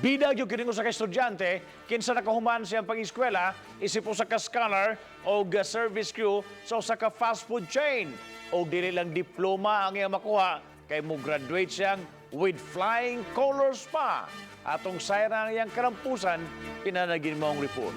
Bida gyud kining usa ka estudyante kinsa nakahuman siyang pang-eskwela isip usa ka scholar o service crew sa usa ka fast food chain. Og dili lang diploma ang iyang makuha kay mo graduate siyang with flying colors pa. Atong sayran ang iyang kalampusan, pinanagin mo ang report.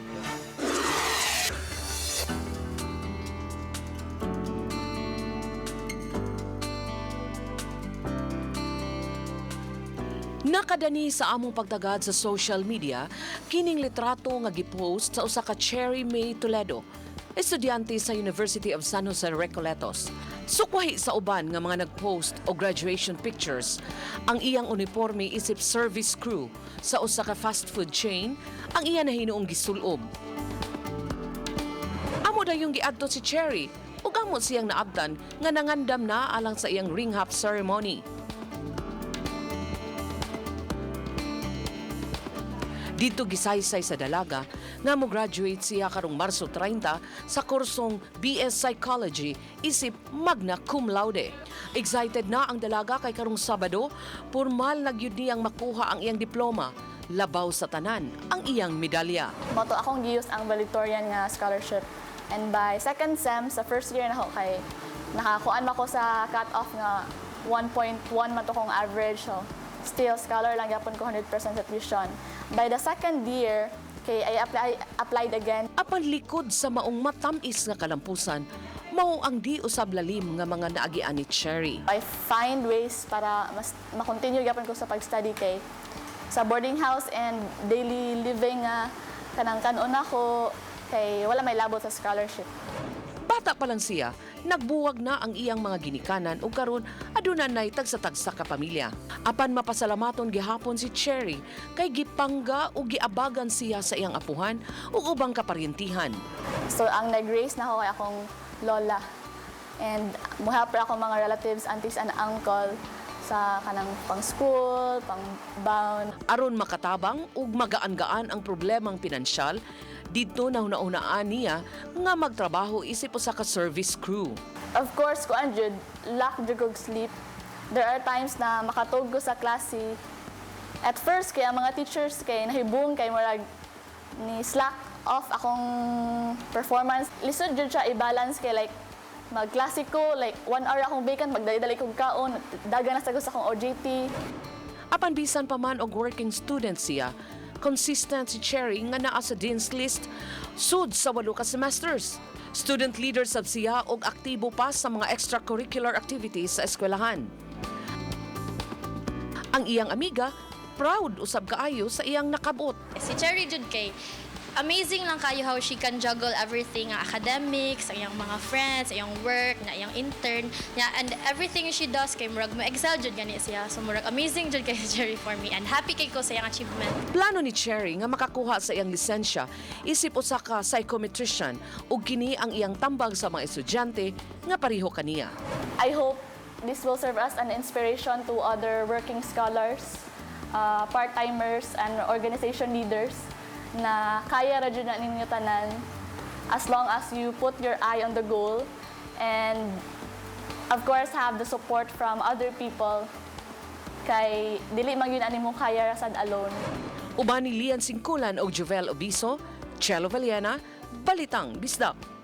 Nakadani sa among pagtagad sa social media kining litrato nga gipost sa usa ka Cherry May Toledo, estudyante sa University of San Jose Recoletos. Sukwahi sa uban nga mga nagpost og graduation pictures, ang iyang uniforme isip service crew sa usa ka fast food chain ang iya nahinuong gisulob. Amo dayong giadto si Cherry ug amo siyang naabtan nga nangandam na alang sa iyang ring hop ceremony. Dito gisaysay sa dalaga nga mo-graduate siya karong Marso 30 sa kursong BS Psychology isip magna cum laude. Excited na ang dalaga kay karong Sabado, formal na gyud niyang makuha ang iyang diploma. Labaw sa tanan ang iyang medalya. Mao to akong gi-use ang valedictorian nga scholarship. And by second sem sa first year na ako kay nakakuan man ko sa cut off nga 1.1 man to kong average, so still scholar lang gyapon ko, 100% sa tuition. By the second year kay I applied again. Apan likod sa maong matamis nga kalampusan, mao ang di usab lalim nga mga naagian ni Cherry. I find ways para mas ma-continue gyapon ko sa pag-study kay sa boarding house and daily living nga kanang kanon ako kay wala may labot sa scholarship. Bata pa lang siya, nagbuwag na ang iyang mga ginikanan ug karon aduna nay tagsa-tagsa ka pamilya. Apan mapasalamaton gihapon si Cherry kay gipangga ug giabagan siya sa iyang apuhan ug ubang kaparyentihan. So ang nag-raise na ako kay akong lola. And muhelp ra akong mga relatives, aunties and uncle sa kanang pang school, pang bound. Aron makatabang ug magaan-gaan ang problemang pinansyal, didto na huna-hunaan niya nga magtrabaho isip usa ka service crew. Of course, kuan jud, lack jud kog sleep. There are times na makatug ko sa klase. At first kay ang mga teachers kay nahibong kay murag ni slack off akong performance. Lisod jud siya i-balance kay like magklase ko, like 1 hour akong vacant, magdali-dali kog kaon, dagan na sa ko sa akong OJT. Apan bisan pa man og working student siya, consistent si Cherry nga naa sa Dean's List sud sa 8 ka semesters. Student leader sab siya og aktibo pa sa mga extracurricular activities sa eskwelahan. Ang iyang amiga, proud usab kaayo sa iyang nakabot. Si Cherry jud kay amazing lang kayo how she can juggle everything, ang academics, ang iyang mga friends, ang iyang work, na iyang intern, nya, and everything she does kay murag mo-excel jud gani siya. So murag amazing jud kay si Cherry for me and happy kay ko sa iyang achievement. Plano ni Cherry nga makakuha sa iyang lisensya isip usa ka psychometrician ug kini ang iyang tambag sa mga estudyante nga pareho kaniya. I hope this will serve as an inspiration to other working scholars, part-timers, and organization leaders na kaya ra jud na ninyo tanan as long as you put your eye on the goal and of course have the support from other people kay dili man gyud ani mo kaya ra sad alone. Uban ni Lian Singkulan og Jovel Obiso, Chelo Valiena, Balitang Bisdak.